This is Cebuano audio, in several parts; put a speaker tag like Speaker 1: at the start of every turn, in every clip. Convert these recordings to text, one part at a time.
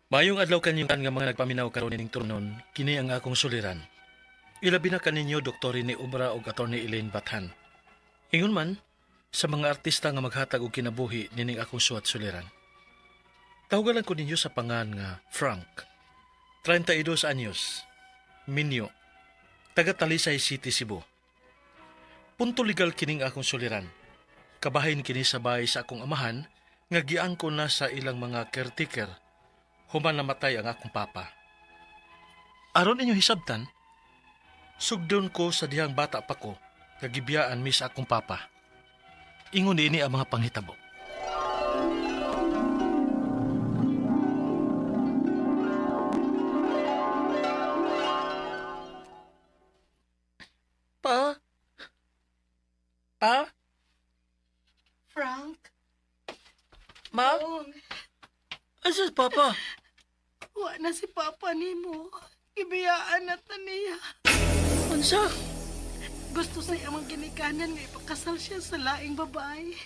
Speaker 1: Maayong adlaw kaninyong nga mga nagpaminaw karon nining turnon, kini ang akong suliran. Ilabi na kaninyo Dr. Rene Obra ug Attorney Elaine Bathan. Ingon man sa mga artista nga maghatag og kinabuhi nining akong suwat suliran. Tawgalan ko ninyo sa pangan nga Frank. 32 anyos. Minyo. Taga Talisay City, Cebu. Punto legal kining akong suliran. Kabahin kini sa bahay sa akong amahan nga giangko na sa ilang mga caretaker human namatay ang akong papa. Aron inyo hisabtan, sugdon ko sa dihang bata pa ko nga gibiyaan mi sa akong papa. Ingon niini ang mga panghitabo. Pa? Pa?
Speaker 2: Frank?
Speaker 1: Ma?
Speaker 2: Dong,
Speaker 1: Asa si Papa?
Speaker 2: wa na si Papa nimo. Ibiyaan na ta niya.
Speaker 1: Unsa?
Speaker 2: Gusto sa iyang ginikanan nga ipakasal siya sa laing babae.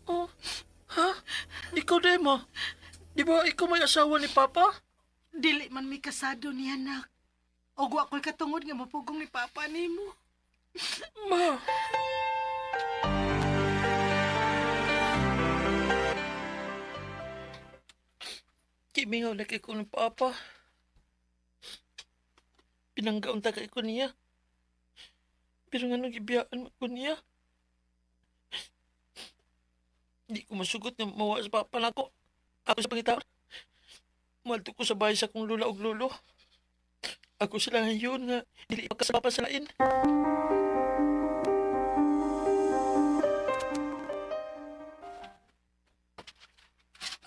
Speaker 1: Oh, ha? Ikaw din mo? Di ba ikaw may asawa ni Papa?
Speaker 2: Dili man mi kasado niya, nak. Og wa ko'y katungod nga mapugong ni Papa nimo.
Speaker 1: Ma! Kimingaw na kay ko ng Papa. Pinanggaon ta kay ko niya. Pero nga nung gibiyaan mo ko niya. Di ko masugot nga mawa sa Papa nako. Ako sa pangitaon. Muadto ko sa bahay sa akong lula og lolo. Ako sila ngayon nga dili pa sa Papa sa lain.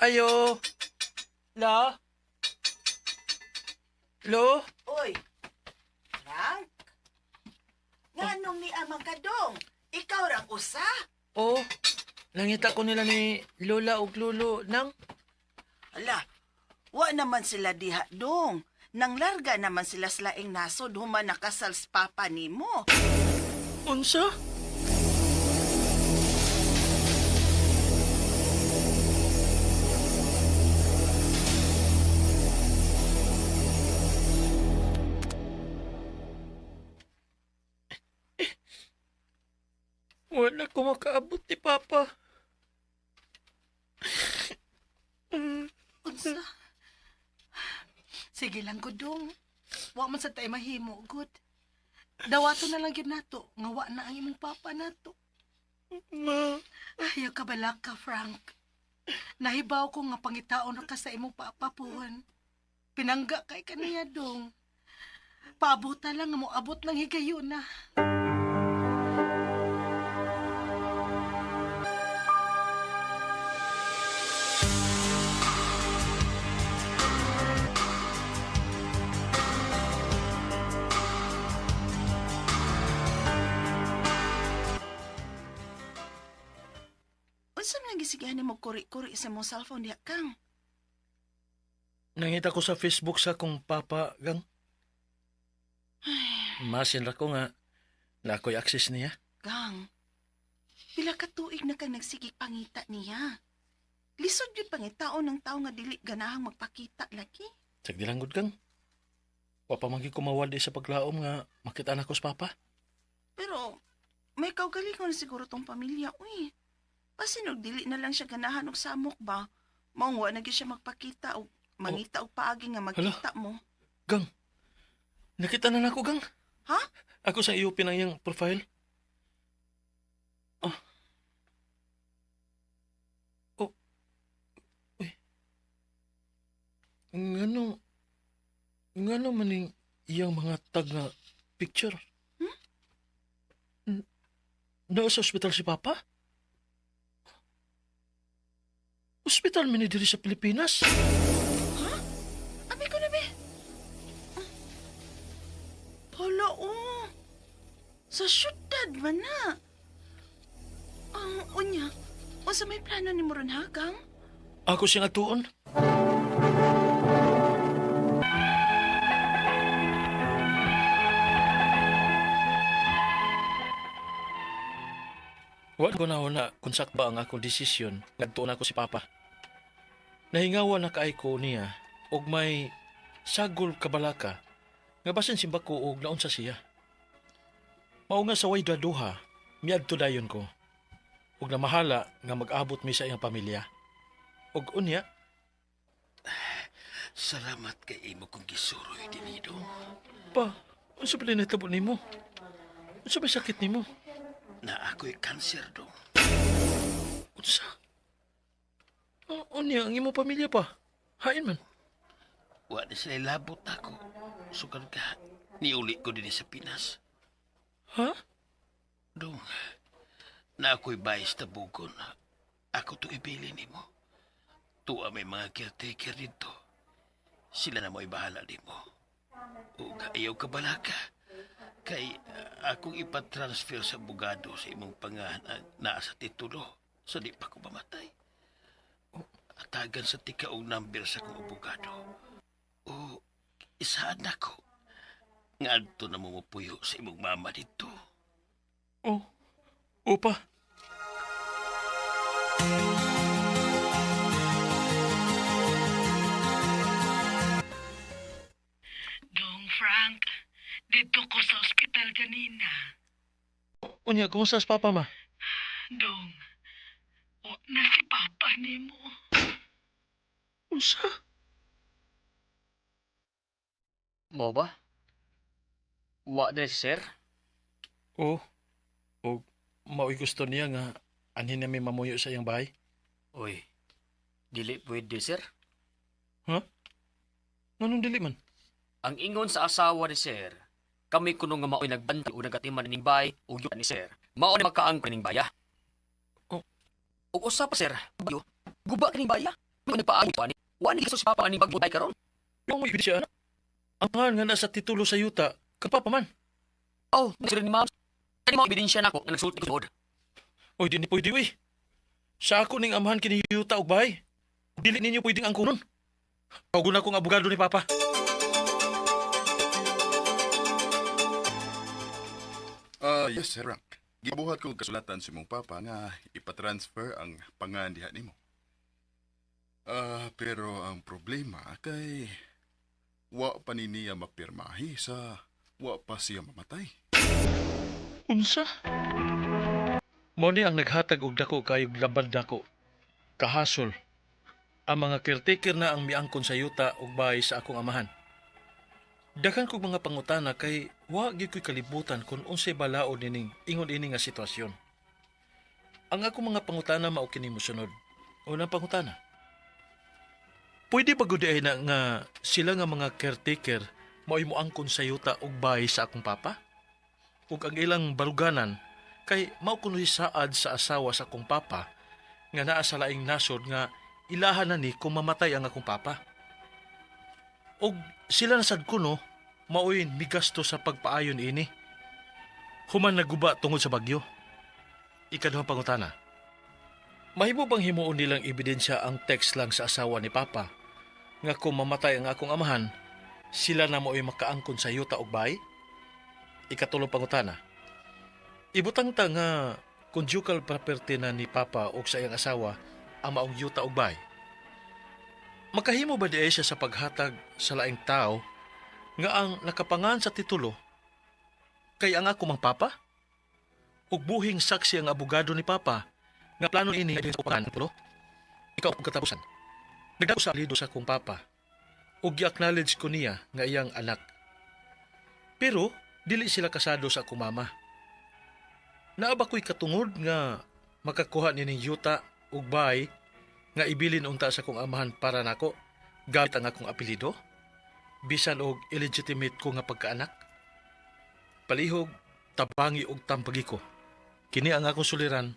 Speaker 1: Ayo. La. Lo.
Speaker 3: Oy, Frank? Nganong ni amang kadong? Ikaw ra usa?
Speaker 1: Oh, nangita ko nila ni Lola ug Lolo nang.
Speaker 3: Ala, wa naman sila diha dong. Nang larga naman sila sa laing nasod human nakasal sa papa nimo.
Speaker 1: Unsa? Wala ko makaabot ni Papa.
Speaker 2: Unsa? Sige lang, gudong. Wa man sa tayo mahimo, gud. Dawato na lang gyud nato nga wa na ang imong papa nato.
Speaker 1: Ma.
Speaker 2: Ayaw ka balak ka, Frank. Nahibaw ko nga pangitaon ra ka sa imong papa puhon. Pinangga kay kaniya dong. Paabutan lang nga moabot lang higayon na.
Speaker 3: Unsa man ang gisigihan nimo kuri-kuri sa imong cellphone diha kang?
Speaker 1: Nangita ko sa Facebook sa akong papa, gang. Masin ra ko nga na ako'y access niya.
Speaker 3: Gang, pila ka tuig na kang nagsigig pangita niya. Lisod yun pangitaon ng tao nga dili ganahang magpakita lagi.
Speaker 1: Sagdi lang gud, gang. Wa pa man gyud ko mawali sa paglaom nga makita na ko sa papa.
Speaker 3: Pero may kaugalingon siguro tong pamilya, uy. Pasinog dili na lang siya ganahan og samok ba? Maong wa na gyud siya magpakita og mangita og paagi nga magkita mo.
Speaker 1: Gang, nakita na nako, gang.
Speaker 3: Ha?
Speaker 1: Ako sa i-open ang iyang profile. Oh. Oh. Uy. Ngano maning iyang mga tag nga picture? Hmm? Naa sa ospital si Papa? Ospital man ni diri sa Pilipinas?
Speaker 3: Ha? Abi ko na be. Hala, oh. Sa syudad man na. Ang unya, unsa may plano ni mo ron ha, Gang?
Speaker 1: Ako siyang atuon. Wa ko na una kung sakba ang akong desisyon ngadtuon ako si Papa. Nahingawa na kaay ko niya Og may sagol kabalaka nga basin simbako og naunsa siya. Mao nga sa way duha, miadto dayon ko. Ug namahala nga mag-abot mi sa iyang pamilya. Ug unya,
Speaker 4: Salamat kay imo kong gisuroy dinhi, dong.
Speaker 1: Pa, unsa ba nahitabo nimo? Unsa ba sakit nimo?
Speaker 4: Na ako'y kanser, dong.
Speaker 1: Unsa? Unya, ang imo pamilya pa. Hain man.
Speaker 4: Wa na sila labot ako. Sukan ka, niuli ko dinhi sa Pinas.
Speaker 1: Ha?
Speaker 4: Dong, na ako'y bayis tabugon. Ako to ibili nimo. Tuwa may mga caretaker dito. Sila na mo'y bahala nimo. Ug ayaw ka balaka. Kay akong ipatransfer sa abogado sa imong pangalan naa sa titulo. Sa di pa ko mamatay. Atagan sa tika og number sa akong abogado. O isaad nako. Ngadto na mo mopuyo sa imong mama dito.
Speaker 1: Oh, opa.
Speaker 2: Dong Frank, dito ko sa ospital kanina.
Speaker 1: Unya, kumusta sa papa, ma?
Speaker 2: Dong, wa na si Papa nimo.
Speaker 1: Unsa?
Speaker 5: Mo ba? Wa na si sir?
Speaker 1: Oh, o mao'y gusto niya nga anhin na may mamuyo sa iyang bahay.
Speaker 5: Uy, dili pwede, sir.
Speaker 1: Nganong dili man?
Speaker 5: Ang ingon sa asawa ni sir, kami kuno nga mao'y nagbantay o nagatiman ning bay ug yuta ni sir. Mao ni makaangkon ning baya.
Speaker 1: Oh.
Speaker 5: Ug usa pa, sir, bayo, guba kining baya. Mo nagpaagi pa ni. Wa ni si papa ani bagbutay karon.
Speaker 1: Yung may siya, anak. Ang nga nga nasa titulo sa yuta, kang papa man.
Speaker 5: Oh, sir ni ma'am. Kani mao ebidensya nako nga nagsulti ko sud.
Speaker 1: Oy, di ni pwede, uy. Sa ako ning amahan kini yuta og bahay. Dili ninyo pwedeng angkunon. Tawagon akong abogado ni Papa.
Speaker 6: Ah, yes, Sir Frank. Gibuhat ko kasulatan sa imong papa nga ipatransfer ang pangan diha nimo. Ah, pero ang problema kay wa pa ni niya mapirmahi sa wa pa siya mamatay.
Speaker 1: Unsa? Mo ni ang naghatag og dako kayog labad dako. Kahasol. Ang mga caretaker na ang miangkon sa yuta ug bahay sa akong amahan. Daghan kog mga pangutana kay wa gyud ko'y kalibutan kung unsay balaod nining ingon ini nga sitwasyon. Ang akong mga pangutana mao kini mosunod. Unang pangutana. Pwede ba gud ay na nga sila nga mga caretaker mao'y moangkon sa yuta ug bahay sa akong papa? Ug ang ilang baruganan kay mao kuno'y saad sa asawa sa akong papa nga naa sa laing nasod nga ilahan na ni kung mamatay ang akong papa. Og sila na sad kuno mao'y migasto sa pagpaayon ini. Human naguba tungod sa bagyo. Ikaduhang pangutana. Mahimo bang himuon nilang ebidensya ang text lang sa asawa ni Papa nga kung mamatay ang akong amahan, sila na mo'y makaangkon sa yuta og bahay? Ikatulong pangutana. Ibutang ta nga conjugal property na ni Papa o sa iyang asawa ang maong yuta og bahay. Makahimo ba di ay siya sa paghatag sa laing tao nga ang nakapangan sa titulo kay ang ako mang papa? Ug buhing saksi ang abogado ni Papa nga plano ini ay sa pangan titulo? Ikaw ang katapusan. Nagdako sa alido sa akong papa ug gi-acknowledge ko niya nga iyang anak. Pero dili sila kasado sa akong mama. Naa ba ko'y katungod nga makakuha nining yuta ug bahay nga ibilin unta sa akong amahan para nako gamit ang akong apelyido? Bisan og illegitimate ko nga pagkaanak? Palihog, tabangi og tambagi ko. Kini ang akong suliran,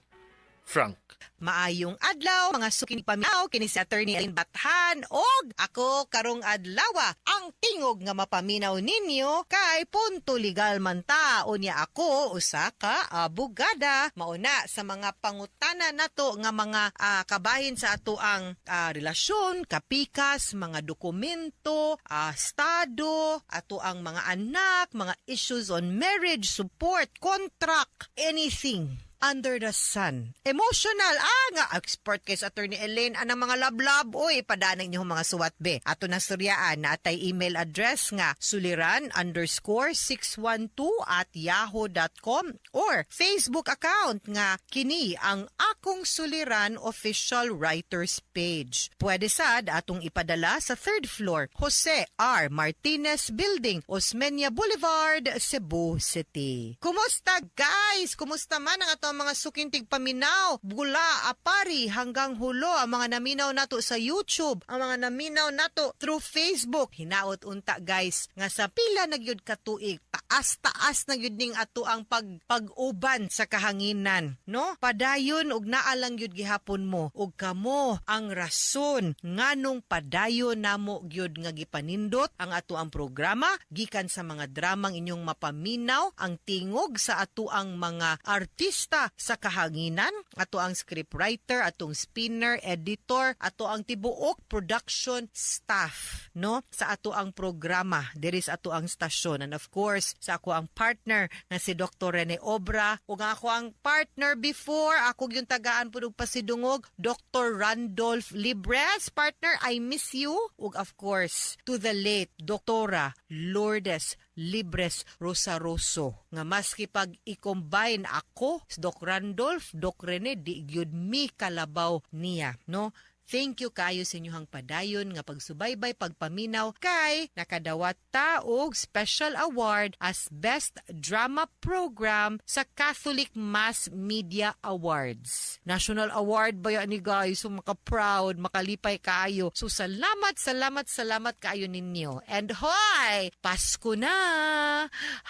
Speaker 1: Frank.
Speaker 7: Maayong adlaw mga suking paminaw, kini si Attorney Elaine Bathan og ako karong adlaw ang tingog nga mapaminaw ninyo kay punto legal man ta. Unya ako usa ka abogada. Mauna sa mga pangutana nato nga mga kabahin sa ato ang relasyon, kapikas, mga dokumento, estado, ato ang mga anak, mga issues on marriage, support, contract, anything. under the sun. Emotional, nga expert kay sa Attorney Elaine anang mga lablab, oy, padaan inyong mga suwat be. Ato na suryaan na atay email address nga suliran_612@yahoo.com or Facebook account nga kini ang Akong Suliran Official Writers Page. Pwede sad atong ipadala sa third floor, Jose R. Martinez Building, Osmeña Boulevard, Cebu City. Kumusta, guys? Kumusta man ang atong mga suking tigpaminaw? Bula, Aparri hanggang Jolo, ang mga naminaw nato sa YouTube, ang mga naminaw nato through Facebook. Hinaot unta, guys, nga sa pila na gyud ka tuig, taas-taas na gyud ning ato ang pag-uban sa kahanginan, no? Padayon ug naa lang gyud gihapon mo ug kamo ang rason nganong padayon namo gyud nga gipanindot ang ato ang programa gikan sa mga dramang inyong mapaminaw, ang tingog sa ato ang mga artista sa kahanginan, ato ang scriptwriter, atong spinner, editor, ato ang tibuok production staff, no? Sa ato ang programa diri sa ato ang stasyon, and of course sa ako ang partner nga si Dr. Rene Obra ug ang ako ang partner before ako yung tagaan pud og pasidungog, Dr. Randolph Libres. Partner, I miss you. Ug of course to the late Doktora Lourdes Libres Rosaroso, nga maski pag i-combine ako si Doc Randolph, Doc Rene, di gyud mi kalabaw niya, no? Thank you kaayo sa inyong padayon nga pagsubaybay, pagpaminaw, kay nakadawat ta og special award as Best Drama Program sa Catholic Mass Media Awards. National award ba yan ni, guys? So maka-proud, makalipay kaayo. So salamat, salamat, salamat kaayo ninyo. And hoy, Pasko na!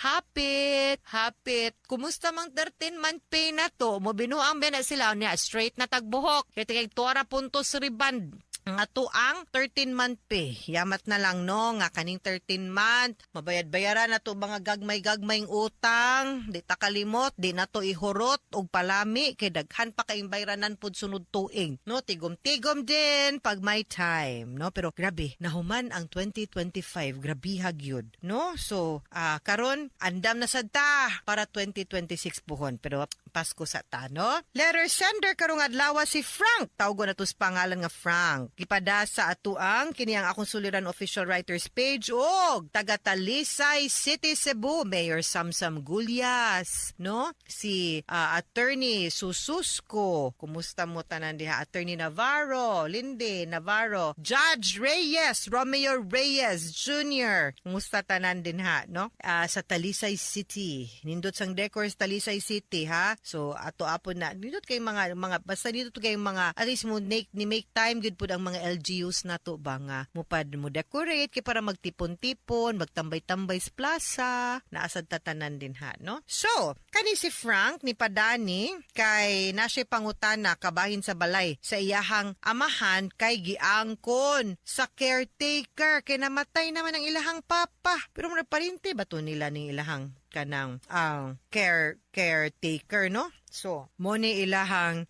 Speaker 7: Hapit, hapit. Kumusta mang 13 month pay na to? Mo binuang ba na sila niya? Straight na tagbuhok. Kaya kay Tora puntos riband ang ato ang 13 month pay. Yamat na lang, no, nga kaning 13 month mabayad-bayaran na to mga gagmay-gagmayng utang, di ta kalimot, di na to ihurot og palami kay daghan pa kayong bayranan pud sunod tuig, no? Tigom-tigom din pag may time, no? Pero grabe, nahuman ang 2025, grabiha gyud, no? So, karon andam na sad ta para 2026 puhon, pero Pasko sa ta, no? Letter sender karong adlaw si Frank. Tawgo na to sa pangalan nga Frank. Gipada sa atuang kini ang Akong Suliran Official Writers Page og taga Talisay City, Cebu, Mayor Samsam Gulyas, no? Si Attorney Sususco, kumusta mo tanan diha? Attorney Navarro, Linde Navarro, Judge Reyes, Romeo Reyes Jr. Kumusta tanan din ha, no? Sa Talisay City. Nindot sang decors Talisay City, ha. So ato apon na nindot kay mga basta nindot kay mga at least mo make ni make time gud pud ang mga LGUs nato ba nga mupad mo decorate kay para magtipon-tipon, magtambay-tambay sa plaza, naasad tatanan din ha, no? So, kani si Frank ni padani kay na siya pangutana kabahin sa balay sa iyahang amahan kay giangkon sa caretaker kay namatay naman ang ilahang papa. Pero murag parente ba to nila ning ilahang kanang ang caretaker, no? So, mo ni ilahang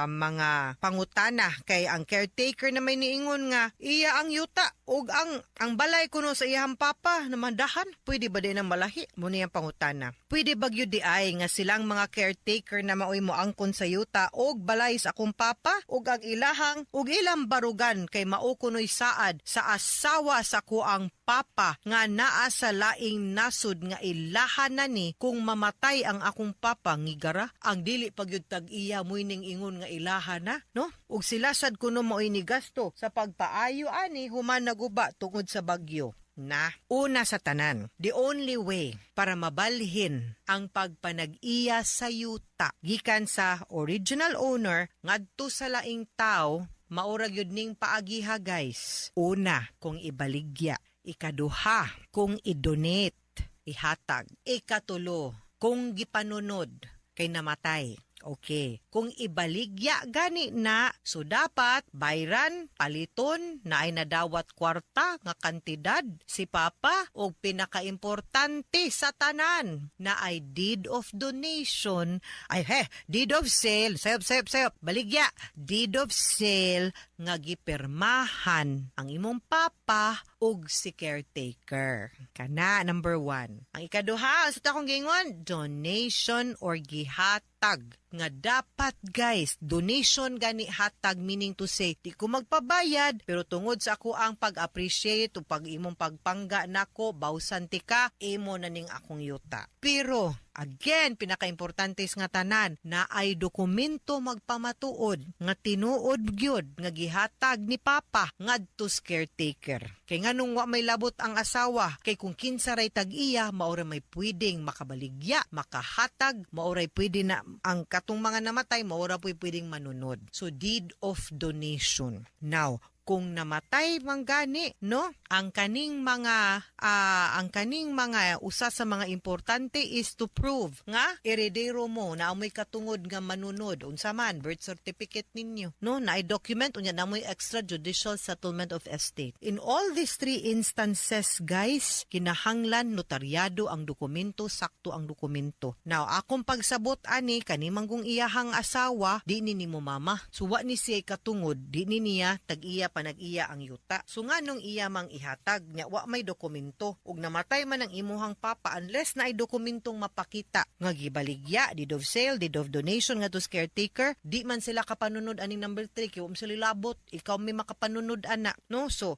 Speaker 7: mga pangutana kay ang caretaker na may niingon nga iya ang yuta ug ang balay kuno sa iyang papa namandahan. Pwede ba din ang malahi? Mo ni ang pangutana. Pwede ba gyud di ay nga silang mga caretaker na maoy mo angkon sa yuta og balay sa akong papa ug ang ilahang ug ilang barugan kay mao kuno'y saad sa asawa sa kuang papa nga naa sa laing nasud nga ilahan na ni kung mamatay ang akong papa? Ngigara ang dili pagyud tag iya mo'y ning ingon nga ilahan na, no? Ug sila sad kuno maoy ni gasto sa pagpaayo ani human naguba tungod sa bagyo. Na una sa tanan, the only way para mabalhin ang pagpanag-iya sa yuta gikan sa original owner ngadto sa laing tawo, maura gyud ning paagiha, guys. Una, kung ibaligya. Ikaduha, kung i-donate, ihatag. Ikatulo, kung gipanunod kay namatay. Okay. Kung ibaligya gani na, so dapat bayran, paliton, na ay nadawat kwarta nga kantidad si papa og pinakaimportante sa tanan na ay deed of donation, ay he, deed of sale, sayop, sayop, sayop, baligya, deed of sale nga gipirmahan ang imong papa. ug si caretaker. Kana number one. Ang ikaduha, sa akong gingon, donation or gihatag nga dapat, guys, donation gani, hatag, meaning to say di ko magpabayad pero tungod sa ako ang pag-appreciate o pag imong pagpangga nako, bawsan tika, imo na ning akong yuta. Pero again, pinakaimportante nga tanan na ay dokumento magpamatuod nga tinuod gyud nga gihatag ni Papa ngadto sa caretaker. Kay nganong wa may labot ang asawa? Kay kung kinsa ray tag-iya, maura may pwedeng makabaligya, makahatag, maoray pwede na ang katong mga namatay, maura po'y pwedeng manunod. So deed of donation. Now, kung namatay man gani, no, ang kaning mga usa sa mga importante is to prove nga eredero mo na amoy katungod nga manunod, unsa man, birth certificate ninyo, no, na document, unya na moy extrajudicial settlement of estate. In all these three instances, guys, kinahanglan notaryado ang dokumento, sakto ang dokumento. Now, akong pagsabot ani, kani manggong iyahang asawa, di ni nimo mama, so wa ni siya katungod, di ni niya tag-iya, panag-iya ang yuta. So nganong iya mang ihatag nya wa may dokumento? Ug namatay man ang imuhang papa, unless na ay dokumentong mapakita nga gibaligya, deed of sale, deed of donation nga to caretaker, di man sila kapanunod aning number 3 kay wa man sila labot, ikaw may makapanunod ana, no? So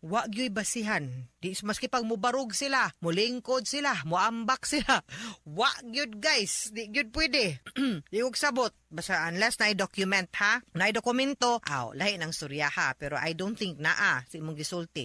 Speaker 7: wa gyoy basihan. Di maski pag mubarog sila, mulingkod sila, muambak sila, wa gyud, guys, di gyud pwede. Di og sabot basta unless na document ha, na dokumento, aw lahi ng storya ha, pero I don't think naa sa imong gisulti.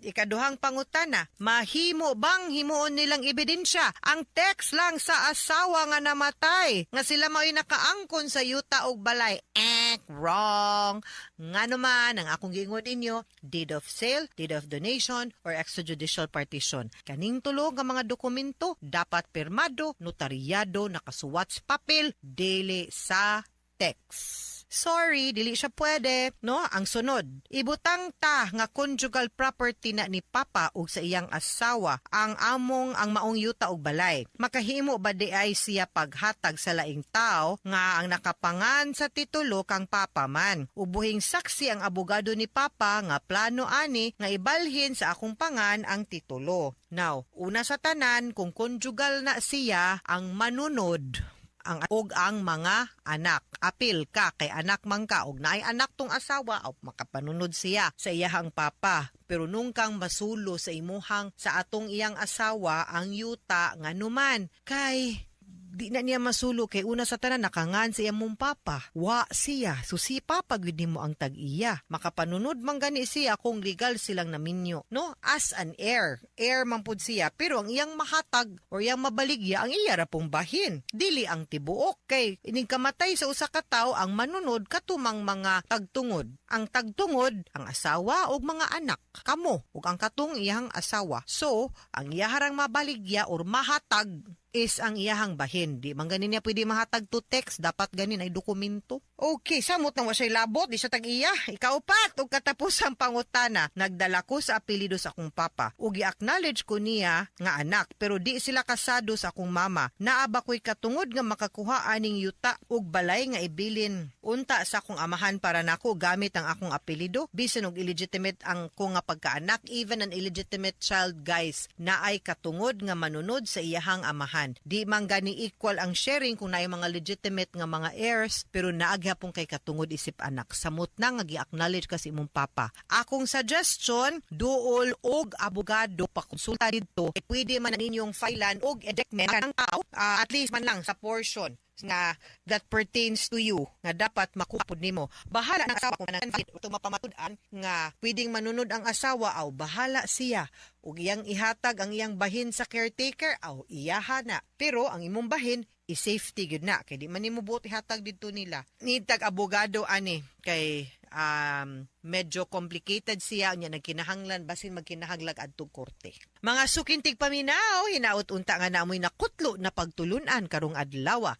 Speaker 7: Ikaduhang pangutana, mahimo bang himuon nilang ebidensya ang text lang sa asawa nga namatay nga sila mao'y nakaangkon sa yuta og balay? Eh, wrong. Ngano man ang akong giingon ninyo, deed of sale, deed of donation, or extrajudicial partition. Kaning tulo nga mga dokumento dapat pirmado, notaryado, nakasuwat sa papel, dili sa text. Sorry, dili siya pwede, no? Ang sunod, ibutang ta nga conjugal property na ni Papa ug sa iyang asawa ang among ang maong yuta ug balay. Makahimo ba di ay siya paghatag sa laing tao nga ang nakapangan sa titulo kang Papa man? Ubuhing saksi ang abogado ni Papa nga plano ani nga ibalhin sa akong pangan ang titulo. Now, una sa tanan, kung conjugal na siya, ang manunod ang og ang mga anak. Apil ka kay anak man ka og naay anak tong asawa o makapanunod siya sa iyahang papa. Pero nung kang masulo sa imuhang sa atong iyang asawa ang yuta, nganuman kay di na niya masulo? Kay una sa tanan, nakangan sa iyang mong papa. Wa siya. So si papa gyud nimo ang tag-iya. Makapanunod man gani siya kung legal silang naminyo. No? As an heir. Heir man pud siya. Pero ang iyang mahatag or iyang mabaligya, ang iya ra pong bahin. Dili ang tibuok. Kay ining kamatay sa usa ka tawo, ang manunod katumang mga tagtungod. Ang tagtungod, ang asawa ug mga anak. Kamo ug ang katong iyang asawa. So, ang iyaharang mabaligya or mahatag is ang iyahang bahin. Di man ganin niya pwede mahatag to text. Dapat ganin ay dokumento. Okay, samot na wa siya labot, di siya tag-iya. Ikaupat, ug katapusang pangutana, nagdala ko sa apelyido sa akong papa. Ug gi-acknowledge ko niya nga anak, pero di sila kasado sa akong mama. Naa ba ko'y katungod nga makakuha aning yuta ug balay nga ibilin unta sa akong amahan para nako gamit ang akong apelyido bisan og illegitimate ang ko nga pagkaanak? Even an illegitimate child, guys, naay katungod nga manunod sa iyahang amahan. Di man gani equal ang sharing kung naay mga legitimate nga mga heirs, pero naa gyapon kay katungod isip anak. Samot na nga gi-acknowledge kasi imong papa. Akong suggestion, duol og abogado, pakonsulta didto. Pwede man ninyong filean og ejectment ang tao, at least man lang sa portion nga that pertains to you nga dapat makuha pud nimo. Bahala ng asawa kung nang ito mapamatud-an nga pwedeng manunod ang asawa, aw bahala siya ug iyang ihatag ang iyang bahin sa caretaker, aw iyaha na. Pero ang imong bahin, i-safety gyud na kay di man nimo buot ihatag didto nila. Need tag abogado ani kay medyo complicated siya nya nagkinahanglan basin magkinahanglag adtong korte. Mga suking tigpaminaw, hinaot unta nga naamoy nakutlo na pagtulunan karong adlaw.